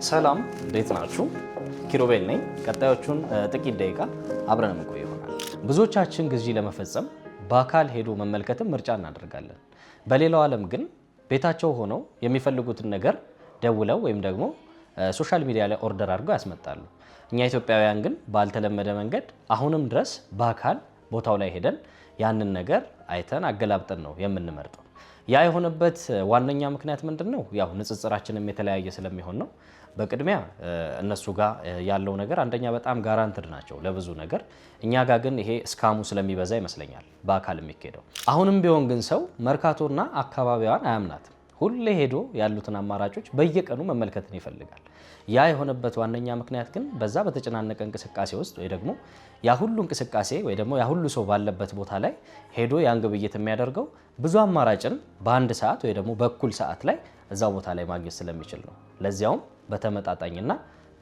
ሰላም፣ እንዴት ናችሁ? ኪሩቤል ነኝ። ቀጣዮቹን ጥቂት ደቂቃ አብረን የምንቆይ ይሆናል። ብዙዎቻችን ግዢ ለመፈጸም በአካል ሄዶ መመልከትም ምርጫ እናደርጋለን። በሌላው ዓለም ግን ቤታቸው ሆነው የሚፈልጉትን ነገር ደውለው ወይም ደግሞ social media ላይ order አድርገው ያስመጣሉ። እኛ ኢትዮጵያውያን ግን ባልተለመደ መንገድ አሁንም ድረስ በአካል ቦታው ላይ ሄደን ያንን ነገር አይተን አገላብጠን ነው የምንመርጠው። ያ የሆነበት ዋነኛ ምክንያት ምንድን ነው? ያው ንጽጽራችንም የተለያየ ስለሚሆን ነው። በቅድሚያ እነሱ ጋር ያለው ነገር አንደኛ በጣም guaranteed ናቸው ለብዙ ነገር። እኛ ጋር ግን ይሄ scam ኡ ስለሚበዛ ይመስለኛል በአካል የሚካሄደው። አሁንም ቢሆን ግን ሰው መርካቶና አካባቢዋን አያምናትም። ሁሌ ሄዶ ያሉትን አማራጮች በየቀኑ መመልከትን ይፈልጋል። ያ የሆነበት ዋነኛ ምክንያት ግን በዛ በተጨናነቀ እንቅስቃሴ ውስጥ ወይ ደግሞ ያ ሁሉ እንቅስቃሴ ወይ ደግሞ ያ ሁሉ ሰው ባለበት ቦታ ላይ ሄዶ ያን ግብይት የሚያደርገው ብዙ አማራጭን በአንድ ሰዓት ወይ ደግሞ በእኩል ሰዓት ላይ እዛው ቦታ ላይ ማግኘት ስለሚችል ነው። ለዚያውም በተመጣጣኝና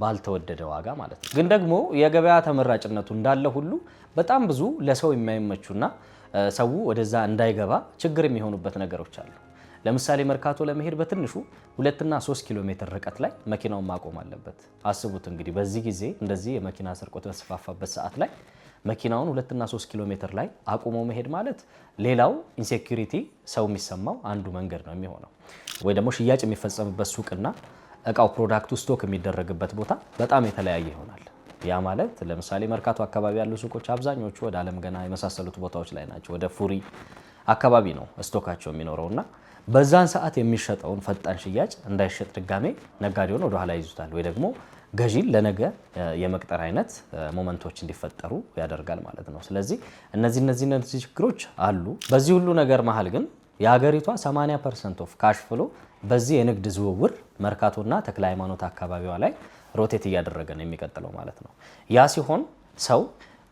ባልተወደደ ዋጋ ማለት ነው። ግን ደግሞ የገበያ ተመራጭነቱ እንዳለ ሁሉ በጣም ብዙ ለሰው የማይመቹና ሰው ወደዛ እንዳይገባ ችግር የሚሆኑበት ነገሮች አሉ። ለምሳሌ መርካቶ ለመሄድ በትንሹ 2ና 3 ኪሎ ሜትር ርቀት ላይ መኪናውን ማቆም አለበት። አስቡት እንግዲህ በዚህ ጊዜ እንደዚህ የመኪና ስርቆት በተስፋፋበት ሰዓት ላይ መኪናውን 2ና 3 ኪሎ ሜትር ላይ አቁሞ መሄድ ማለት ሌላው insecurity ሰው የሚሰማው አንዱ መንገድ ነው የሚሆነው። ወይ ደግሞ ሽያጭ የሚፈጸምበት ሱቅና እቃው product ኡ stock የሚደረግበት ቦታ በጣም የተለያየ ይሆናል። ያ ማለት ለምሳሌ መርካቶ አካባቢ ያሉ ሱቆች አብዛኞቹ ወደ አለም ገና የመሳሰሉት ቦታዎች ላይ ናቸው። ወደ ፉሪ አካባቢ ነው stock ኣቸው የሚኖረው እና በዛን ሰዓት የሚሸጠውን ፈጣን ሽያጭ እንዳይሸጥ ድጋሜ ነጋዴውን ወደኋላ ይዙታል ወይ ደግሞ ገዢን ለነገ የመቅጠር አይነት moment ኦች እንዲፈጠሩ ያደርጋል ማለት ነው። ስለዚህ እነዚህ ችግሮች አሉ። በዚህ ሁሉ ነገር መሀል ግን የሀገሪቷ 80% of cash flow በዚህ የንግድ ዝውውር መርካቶና ተክለ ሃይማኖት አካባቢዋ ላይ rotate እያደረገ ነው የሚቀጥለው ማለት ነው። ያ ሲሆን ሰው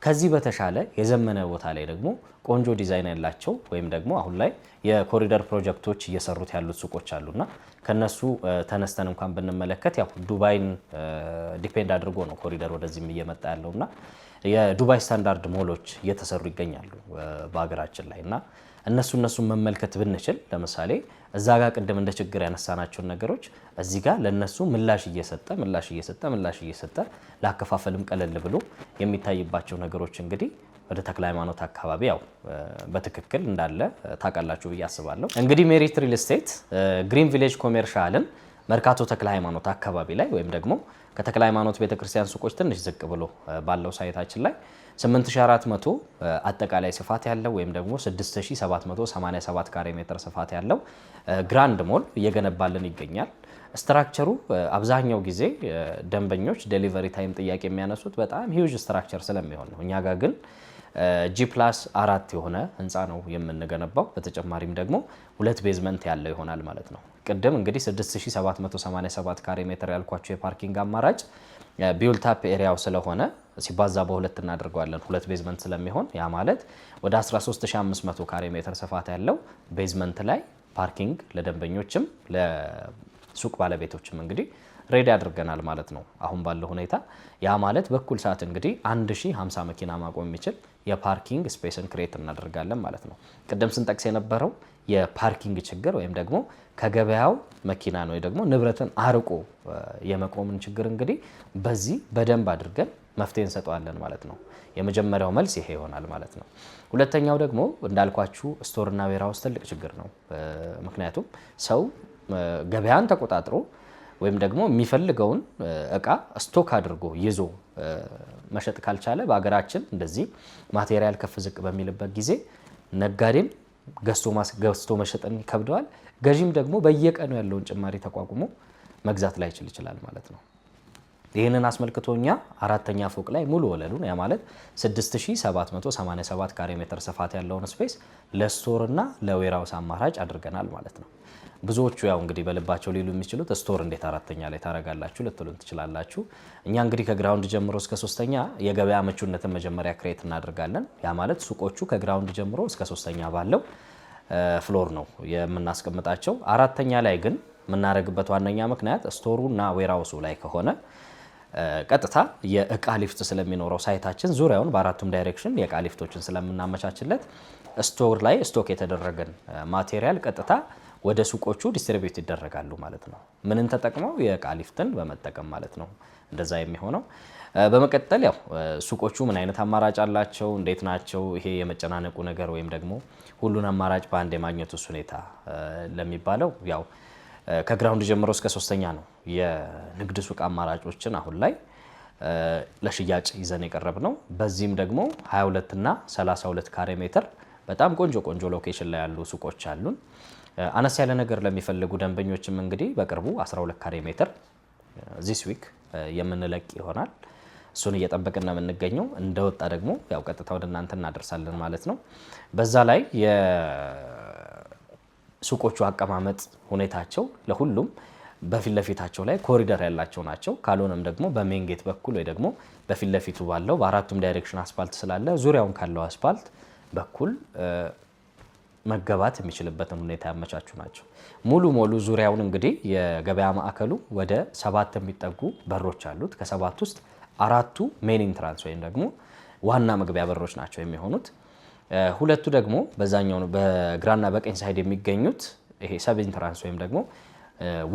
ከዚህ በተሻለ የዘመነ ቦታ ላይ ደግሞ ቆንጆ ዲዛይን ያላቸው ወይም ደግሞ አሁን ላይ የኮሪደር ፕሮጀክቶች እየሰሩት ያሉት ሱቆች አሉና ከነሱ ተነስተን እንኳን ብንመለከት ያው ዱባይን depend አድርጎ ነው ኮሪደር ወደዚህም እየመጣ ያለውና የዱባይ standard mall ኦች እየተሰሩ ይገኛሉ በሀገራችን ላይ። እና እነሱን መመልከት ብንችል ለምሳሌ እዛ ጋር ቅድም እንደ ችግር ያነሳናቸውን ነገሮች እዚህ ጋር ለነሱ ምላሽ እየሰጠ፣ ምላሽ እየሰጠ፣ ምላሽ እየሰጠ ለአከፋፈልም ቀለል ብሎ የሚታይባቸው ነገሮች እንግዲህ ወደ ተክለ ሃይማኖት አካባቢ ያው በትክክል እንዳለ ታውቃላችሁ ብዬ አስባለሁ። እንግዲህ ሜሪት ሪል ስቴት ግሪን ቪሌጅ ኮሜርሻልን መርካቶ ተክለ ሃይማኖት አካባቢ ላይ ወይም ደግሞ ከተክለ ሃይማኖት ቤተክርስቲያን ሱቆች ትንሽ ዝቅ ብሎ ባለው site ኣችን ላይ 8400 አጠቃላይ ስፋት ያለው ወይም ደግሞ 6787 ካሬ ሜትር ስፋት ያለው grand mall እየገነባልን ይገኛል። Structure ኡ አብዛኛው ጊዜ ደንበኞች delivery time ጥያቄ የሚያነሱት በጣም huge structure ስለሚሆን ነው። እኛ ጋር ግን G+4 የሆነ ህንፃ ነው የምንገነባው። በተጨማሪም ደግሞ ሁለት basement ያለው ይሆናል ማለት ነው። ቅድም እንግዲህ 6787 ካሬ ሜትር ያልኳቸው የ parking አማራጭ built up area ው ስለሆነ ሲባዛ በሁለት እናደርገዋለን፣ ሁለት basement ስለሚሆን። ያ ማለት ወደ 13500 ካሬ ሜትር ስፋት ያለው basement ላይ parking ለደንበኞችም ለሱቅ ባለቤቶችም እንግዲህ ready አድርገናል ማለት ነው። አሁን ባለው ሁኔታ ያ ማለት በእኩል ሰዓት እንግዲህ 1050 መኪና ማቆም የሚችል የ parking space ን create እናደርጋለን ማለት ነው። ቅድም ስንጠቅስ የነበረው የ parking ችግር ወይም ደግሞ ከገበያው መኪናን ወይ ደግሞ ንብረትን አርቆ የመቆምን ችግር እንግዲህ በዚህ በደንብ አድርገን መፍትሄ እንሰጠዋለን ማለት ነው። የመጀመሪያው መልስ ይሄ ይሆናል ማለት ነው። ሁለተኛው ደግሞ እንዳልኳችሁ store ና warehouse ትልቅ ችግር ነው። ምክንያቱም ሰው ገበያን ተቆጣጥሮ ወይም ደግሞ የሚፈልገውን እቃ stock አድርጎ ይዞ መሸጥ ካልቻለ በሀገራችን እንደዚህ material ከፍ ዝቅ በሚልበት ጊዜ ነጋዴም ገዝቶ መሸጥን ይከብደዋል። ገዢም ደግሞ በየቀኑ ያለውን ጭማሪ ተቋቁሞ መግዛት ላይችል ይችላል ማለት ነው። ይህንን አስመልክቶ እኛ አራተኛ ፎቅ ላይ ሙሉ ወለሉን፣ ያ ማለት 6787 ካሬ ሜትር ስፋት ያለውን space ለ store እና ለ warehouse አማራጭ አድርገናል ማለት ነው። ብዙዎቹ ያው እንግዲህ በልባቸው ሊሉ የሚችሉት store እንዴት አራተኛ ላይ ታረጋላችሁ ልትሉን ትችላላችሁ። እኛ እንግዲህ ከ ground ጀምሮ እስከ ሶስተኛ የገበያ ምቹነትን መጀመሪያ create እናደርጋለን። ያ ማለት ሱቆቹ ከ ground ጀምሮ እስከ ሶስተኛ ባለው floor ነው የምናስቀምጣቸው። አራተኛ ላይ ግን የምናደርግበት ዋነኛ ምክንያት store ኡ እና warehouse ኡ ላይ ከሆነ ቀጥታ የእቃ ሊፍት ስለሚኖረው site ኣችን ዙሪያውን በአራቱም direction የእቃ ሊፍቶችን ስለምናመቻችለት store ላይ stock የተደረገን material ቀጥታ ወደ ሱቆቹ distribute ይደረጋሉ ማለት ነው። ምንን ተጠቅመው? የእቃ ሊፍትን በመጠቀም ማለት ነው እንደዛ የሚሆነው። በመቀጠል ያው ሱቆቹ ምን አይነት አማራጭ አላቸው፣ እንዴት ናቸው፣ ይሄ የመጨናነቁ ነገር ወይም ደግሞ ሁሉን አማራጭ በአንድ የማግኘቱ ሁኔታ ለሚባለው፣ ያው ከ ground ጀምሮ እስከ ሶስተኛ ነው የንግድ ሱቅ አማራጮችን አሁን ላይ ለሽያጭ ይዘን የቀረብነው። በዚህም ደግሞ 22 እና 32 ካሬ ሜትር በጣም ቆንጆ ቆንጆ location ላይ ያሉ ሱቆች አሉን። አነስ ያለ ነገር ለሚፈልጉ ደንበኞችም እንግዲህ በቅርቡ 12 ካሬ ሜትር this week የምንለቅ ይሆናል። እሱን እየጠበቅን ነው የምንገኘው። እንደወጣ ደግሞ ያው ቀጥታ ወደ እናንተ እናደርሳለን ማለት ነው። በዛ ላይ የሱቆቹ አቀማመጥ ሁኔታቸው ለሁሉም በፊት ለፊታቸው ላይ ኮሪደር ያላቸው ናቸው። ካልሆነም ደግሞ በ main gate በኩል ወይ ደግሞ በፊት ለፊቱ ባለው በአራቱም direction አስፋልት ስላለ ዙሪያውን ካለው አስፋልት በኩል መገባት የሚችልበትን ሁኔታ ያመቻቹ ናቸው። ሙሉ ሞሉ ዙሪያውን እንግዲህ የገበያ ማዕከሉ ወደ ሰባት የሚጠጉ በሮች አሉት። ከሰባት ውስጥ አራቱ main entrance ወይም ደግሞ ዋና መግቢያ በሮች ናቸው የሚሆኑት። ሁለቱ ደግሞ በዛኛው በግራና በቀኝ side የሚገኙት ይሄ sub entrance ወይም ደግሞ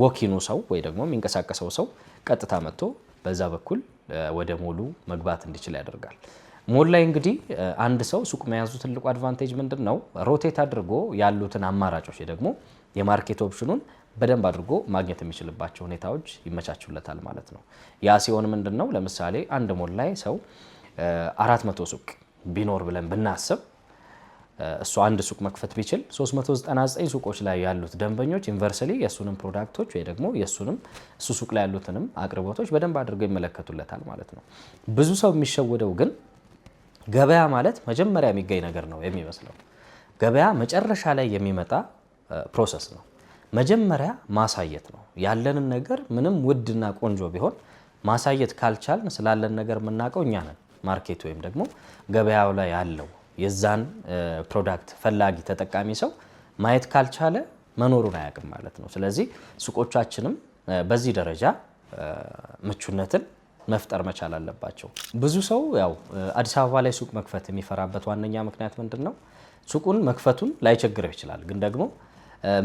walk-in ኑ ሰው ወይ ደግሞ የሚንቀሳቀሰው ሰው ቀጥታ መጥቶ በዛ በኩል ወደ ሞሉ መግባት እንዲችል ያደርጋል። ሞል ላይ እንግዲህ አንድ ሰው ሱቅ መያዙ ትልቁ advantage ምንድን ነው? Rotate አድርጎ ያሉትን አማራጮች ደግሞ የ market option ኑን በደንብ አድርጎ ማግኘት የሚችልባቸው ሁኔታዎች ይመቻቹለታል ማለት ነው። ያ ሲሆን ምንድን ነው? ለምሳሌ አንድ ሞል ላይ ሰው 400 ሱቅ ቢኖር ብለን ብናስብ፣ እሱ አንድ ሱቅ መክፈት ቢችል 399 ሱቆች ላይ ያሉት ደንበኞች inversely የእሱንም product ኦች ወይ ደግሞ የእሱንም እሱ ሱቅ ላይ ያሉትንም አቅርቦቶች በደንብ አድርገው ይመለከቱለታል ማለት ነው። ብዙ ሰው የሚሸወደው ግን ገበያ ማለት መጀመሪያ የሚገኝ ነገር ነው የሚመስለው። ገበያ መጨረሻ ላይ የሚመጣ process ነው። መጀመሪያ ማሳየት ነው። ያለንን ነገር ምንም ውድና ቆንጆ ቢሆን ማሳየት ካልቻልን ስላለን ነገር የምናውቀው እኛ ነን። Market ወይም ደግሞ ገበያው ላይ ያለው የዛን product ፈላጊ ተጠቃሚ ሰው ማየት ካልቻለ መኖሩን አያውቅም ማለት ነው። ስለዚህ ሱቆቻችንም በዚህ ደረጃ ምቹነትን መፍጠር መቻል አለባቸው። ብዙ ሰው ያው አዲስ አበባ ላይ ሱቅ መክፈት የሚፈራበት ዋነኛ ምክንያት ምንድን ነው? ሱቁን መክፈቱን ላይቸግረው ይችላል። ግን ደግሞ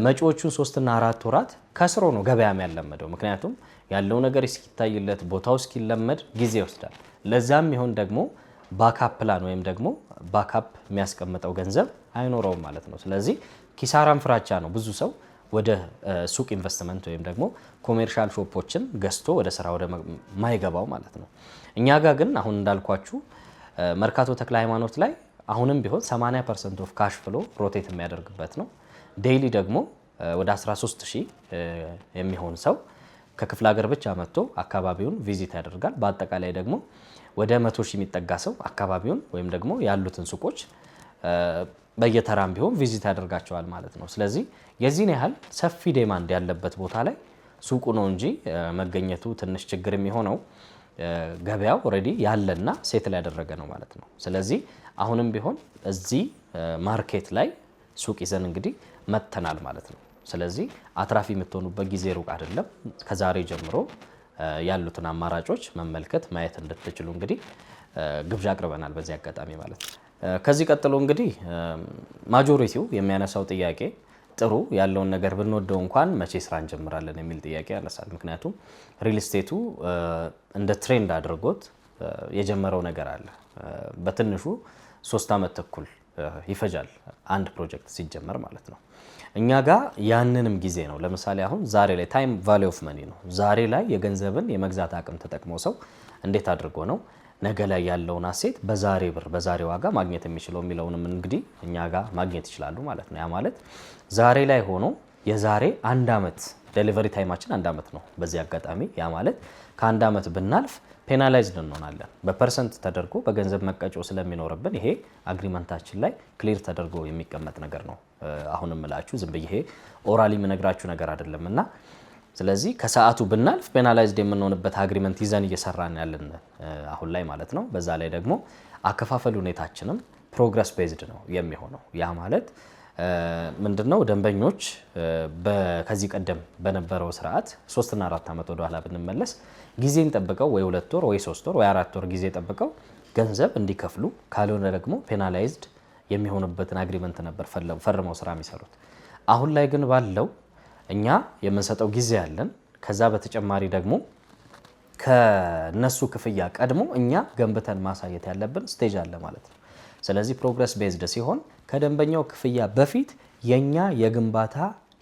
መጪዎቹን 3ና 4 ወራት ከስሮ ነው ገበያም ያለመደው። ምክንያቱም ያለው ነገር እስኪታይለት፣ ቦታው እስኪለመድ ጊዜ ይወስዳል። ለዛም ይሆን ደግሞ backup plan ወይም ደግሞ backup የሚያስቀምጠው ገንዘብ አይኖረውም ማለት ነው። ስለዚህ ኪሳራም ፍራቻ ነው ብዙ ሰው ወደ ሱቅ ኢንቨስትመንት ወይም ደግሞ commercial shop ኦችን ገዝቶ ወደ ስራ ወደ ማይገባው ማለት ነው። እኛ ጋር ግን አሁን እንዳልኳችሁ መርካቶ ተክለ ሃይማኖት ላይ አሁንም ቢሆን 80% of cash flow rotate የሚያደርግበት ነው። Daily ደግሞ ወደ 13 ሺህ የሚሆን ሰው ከክፍለ ሀገር ብቻ መጥቶ አካባቢውን visit ያደርጋል። በአጠቃላይ ደግሞ ወደ 100,000 የሚጠጋ ሰው አካባቢውን ወይም ደግሞ ያሉትን ሱቆች በየተራም ቢሆን visit ያደርጋቸዋል ማለት ነው። ስለዚህ የዚህን ያህል ሰፊ demand ያለበት ቦታ ላይ ሱቁ ነው እንጂ መገኘቱ ትንሽ ችግር የሚሆነው፣ ገበያው already ያለና settle ያደረገ ነው ማለት ነው። ስለዚህ አሁንም ቢሆን እዚህ market ላይ ሱቅ ይዘን እንግዲህ መጥተናል ማለት ነው። ስለዚህ አትራፊ የምትሆኑበት ጊዜ ሩቅ አይደለም። ከዛሬ ጀምሮ ያሉትን አማራጮች መመልከት፣ ማየት እንድትችሉ እንግዲህ ግብዣ አቅርበናል በዚህ አጋጣሚ ማለት ነው። ከዚህ ቀጥሎ እንግዲህ majority ው የሚያነሳው ጥያቄ፣ ጥሩ ያለውን ነገር ብንወደው እንኳን መቼ ስራ እንጀምራለን የሚል ጥያቄ ያነሳል። ምክንያቱም real estate ኡ እንደ trend አድርጎት የጀመረው ነገር አለ። በትንሹ 3 ዓመት ተኩል ይፈጃል አንድ ፕሮጀክት ሲጀመር ማለት ነው። እኛ ጋር ያንንም ጊዜ ነው። ለምሳሌ አሁን ዛሬ ላይ time value of money ነው። ዛሬ ላይ የገንዘብን የመግዛት አቅም ተጠቅሞ ሰው እንዴት አድርጎ ነው ነገ ላይ ያለውን asset በዛሬ ብር በዛሬ ዋጋ ማግኘት የሚችለው የሚለውንም እንግዲህ እኛ ጋር ማግኘት ይችላሉ ማለት ነው። ያ ማለት ዛሬ ላይ ሆኖ የዛሬ አንድ ዓመት፣ delivery time ኣችን አንድ ዓመት ነው። በዚህ አጋጣሚ ያ ማለት ከአንድ ዓመት ብናልፍ penalized እንሆናለን። በ percent ተደርጎ በገንዘብ መቀጮ ስለሚኖርብን ይሄ agreement ኣችን ላይ clear ተደርጎ የሚቀመጥ ነገር ነው። አሁን የምላችሁ ዝም ብዬ ይሄ orally የምነግራችሁ ነገር አይደለም። እና ስለዚህ ከሰዓቱ ብናልፍ penalized የምንሆንበት agreement ይዘን እየሰራን ያለን አሁን ላይ ማለት ነው። በዛ ላይ ደግሞ አከፋፈል ሁኔታችንም progress based ነው የሚሆነው። ያ ማለት ምንድነው? ደንበኞች ከዚህ ቀደም በነበረው ስርዓት 3ና 4 ዓመት ወደኋላ ብንመለስ ጊዜን ጠብቀው ወይ 2 ወር ወይ 3 ወር ወይ 4 ወር ጊዜ ጠብቀው ገንዘብ እንዲከፍሉ፣ ካልሆነ ደግሞ penalized የሚሆኑበትን agreement ነበር ፈርመው ስራ የሚሰሩት። አሁን ላይ ግን ባለው እኛ የምንሰጠው ጊዜ አለን። ከዛ በተጨማሪ ደግሞ ከነሱ ክፍያ ቀድሞ እኛ ገንብተን ማሳየት ያለብን stage አለ ማለት ነው። ስለዚህ progress based ሲሆን ከደንበኛው ክፍያ በፊት የኛ የግንባታ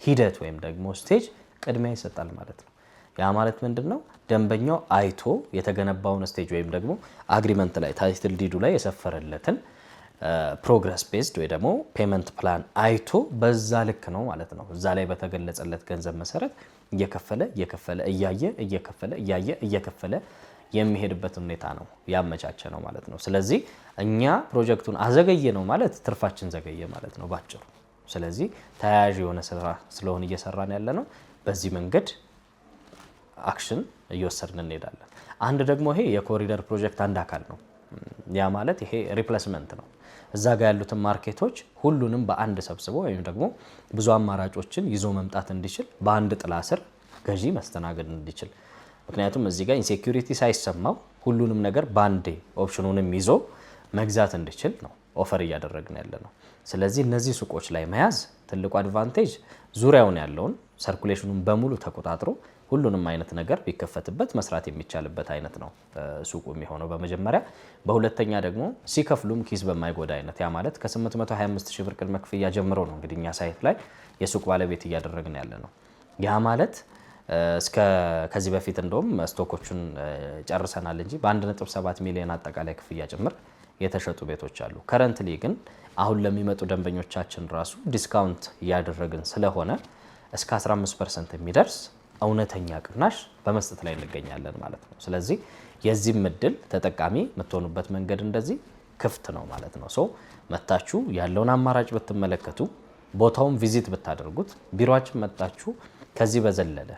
ሂደት ወይም ደግሞ stage ቅድሚያ ይሰጣል ማለት ነው። ያ ማለት ምንድን ነው? ደንበኛው አይቶ የተገነባውን stage ወይም ደግሞ agreement ላይ፣ title deed ኡ ላይ የሰፈረለትን progress based ወይ ደግሞ payment plan አይቶ በዛ ልክ ነው ማለት ነው። እዛ ላይ በተገለጸለት ገንዘብ መሰረት እየከፈለ እየከፈለ፣ እያየ እየከፈለ፣ እያየ እየከፈለ የሚሄድበትን ሁኔታ ነው ያመቻቸነው ማለት ነው። ስለዚህ እኛ ፕሮጀክቱን አዘገየነው ማለት ትርፋችን ዘገየ ማለት ነው ባጭሩ። ስለዚህ ተያያዥ የሆነ ስራ ስለሆነ እየሰራን ያለነው፣ በዚህ መንገድ action እየወሰድን እንሄዳለን። አንድ ደግሞ ይሄ የኮሪደር ፕሮጀክት አንድ አካል ነው። ያ ማለት ይሄ replacement ነው። እዛ ጋር ያሉትን market ኦች ሁሉንም በአንድ ሰብስቦ ወይም ደግሞ ብዙ አማራጮችን ይዞ መምጣት እንዲችል፣ በአንድ ጥላ ስር ገዢ መስተናገድ እንዲችል፣ ምክንያቱም እዚህ ጋር insecurity ሳይሰማው ሁሉንም ነገር በአንዴ option ኑንም ይዞ መግዛት እንዲችል ነው offer እያደረግን ያለነው። ስለዚህ እነዚህ ሱቆች ላይ መያዝ ትልቁ advantage ዙሪያውን ያለውን circulation ኑን በሙሉ ተቆጣጥሮ ሁሉንም አይነት ነገር ቢከፈትበት መስራት የሚቻልበት አይነት ነው ሱቁ የሚሆነው በመጀመሪያ። በሁለተኛ ደግሞ ሲከፍሉም ኪስ በማይጎዳ አይነት፣ ያ ማለት ከ825 ሺህ ብር ቅድመ ክፍያ ጀምሮ ነው እንግዲህ እኛ site ላይ የሱቅ ባለቤት እያደረግን ያለነው። ያ ማለት እስከ ከዚህ በፊት እንደውም stock ኦቹን ጨርሰናል እንጂ በ1.7 ሚሊዮን አጠቃላይ ክፍያ ጭምር የተሸጡ ቤቶች አሉ። Currently ግን አሁን ለሚመጡ ደንበኞቻችን ራሱ discount እያደረግን ስለሆነ እስከ 15% የሚደርስ እውነተኛ ቅናሽ በመስጠት ላይ እንገኛለን ማለት ነው። ስለዚህ የዚህም እድል ተጠቃሚ የምትሆኑበት መንገድ እንደዚህ ክፍት ነው ማለት ነው። So መታችሁ ያለውን አማራጭ ብትመለከቱ፣ ቦታውን visit ብታደርጉት፣ ቢሮአችን መጣችሁ ከዚህ በዘለለ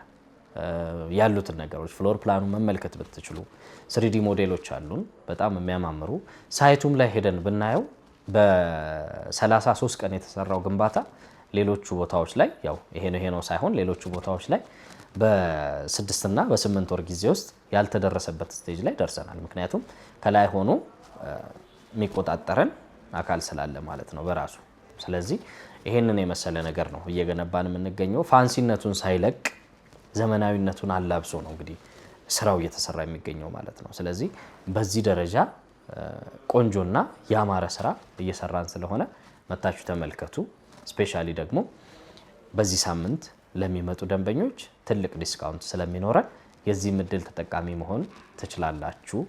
ያሉትን ነገሮች floor plan ኑ መመልከት ብትችሉ፣ 3D ሞዴሎች አሉን በጣም የሚያማምሩ። Site ኡም ላይ ሄደን ብናየው በ33 ቀን የተሰራው ግንባታ ሌሎቹ ቦታዎች ላይ፣ ያው ይሄ ነው ይሄ ነው ሳይሆን፣ ሌሎቹ ቦታዎች ላይ በ6ና በ8 ወር ጊዜ ውስጥ ያልተደረሰበት stage ላይ ደርሰናል። ምክንያቱም ከላይ ሆኖ የሚቆጣጠረን አካል ስላለ ማለት ነው በራሱ። ስለዚህ ይሄንን የመሰለ ነገር ነው እየገነባን የምንገኘው። Fancy ነቱን ሳይለቅ ዘመናዊነቱን አላብሶ ነው እንግዲህ ስራው እየተሰራ የሚገኘው ማለት ነው። ስለዚህ በዚህ ደረጃ ቆንጆና ያማረ ስራ እየሰራን ስለሆነ መታችሁ ተመልከቱ። Specially ደግሞ በዚህ ሳምንት ለሚመጡ ደንበኞች ትልቅ discount ስለሚኖረን የዚህም እድል ተጠቃሚ መሆን ትችላላችሁ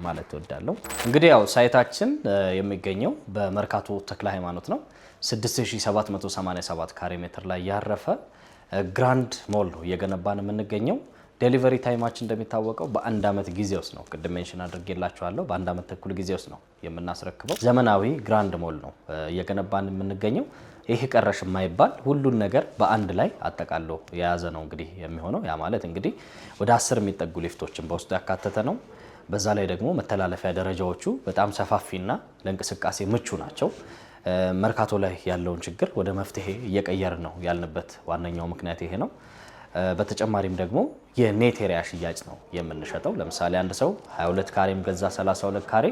ማለት እወዳለሁ። እንግዲህ ያው site ኣችን የሚገኘው በመርካቶ ተክለ ሃይማኖት ነው። 6787 ካሬ ሜትር ላይ ያረፈ grand mall ነው እየገነባን የምንገኘው። Delivery time ኣችን እንደሚታወቀው በአንድ ዓመት ጊዜ ውስጥ ነው። ቅድም mention አድርጌላችኋለሁ። በአንድ ዓመት ተኩል ጊዜ ውስጥ ነው የምናስረክበው። ዘመናዊ grand mall ነው እየገነባን የምንገኘው። ይህ ቀረሽ የማይባል ሁሉን ነገር በአንድ ላይ አጠቃሎ የያዘ ነው እንግዲህ የሚሆነው። ያ ማለት እንግዲህ ወደ 10 የሚጠጉ ሊፍቶችን በውስጡ ያካተተ ነው። በዛ ላይ ደግሞ መተላለፊያ ደረጃዎቹ በጣም ሰፋፊና ለእንቅስቃሴ ምቹ ናቸው። መርካቶ ላይ ያለውን ችግር ወደ መፍትሄ እየቀየርን ነው ያልንበት ዋነኛው ምክንያት ይሄ ነው። በተጨማሪም ደግሞ የ net area ሽያጭ ነው የምንሸጠው። ለምሳሌ አንድ ሰው 22 ካሬም ገዛ 32 ካሬ፣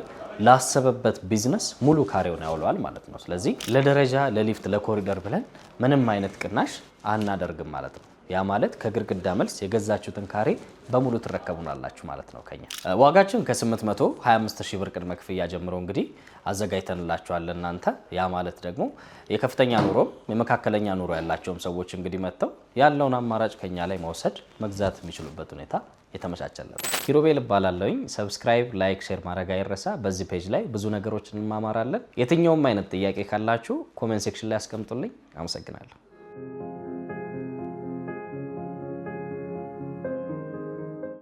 ላሰበበት ቢዝነስ ሙሉ ካሬውን ያውለዋል ማለት ነው። ስለዚህ ለደረጃ፣ ለሊፍት፣ ለኮሪደር ብለን ምንም አይነት ቅናሽ አናደርግም ማለት ነው። ያ ማለት ከግድግዳ መልስ የገዛችሁትን ካሬ በሙሉ ትረከቡናላችሁ ማለት ነው ከኛ። ዋጋችን ከ825 ሺህ ብር ቅድመ ክፍያ ጀምሮ እንግዲህ አዘጋጅተንላችኋል እናንተ። ያ ማለት ደግሞ የከፍተኛ ኑሮም የመካከለኛ ኑሮ ያላቸውም ሰዎች እንግዲህ መጥተው ያለውን አማራጭ ከኛ ላይ መውሰድ፣ መግዛት የሚችሉበት ሁኔታ የተመቻቸለት። ኪሩቤል እባላለሁኝ። Subscribe፣ like፣ share ማድረግ አይረሳ። በዚህ page ላይ ብዙ ነገሮች እንማማራለን። የትኛውም አይነት ጥያቄ ካላችሁ comment section ላይ አስቀምጡልኝ። አመሰግናለሁ።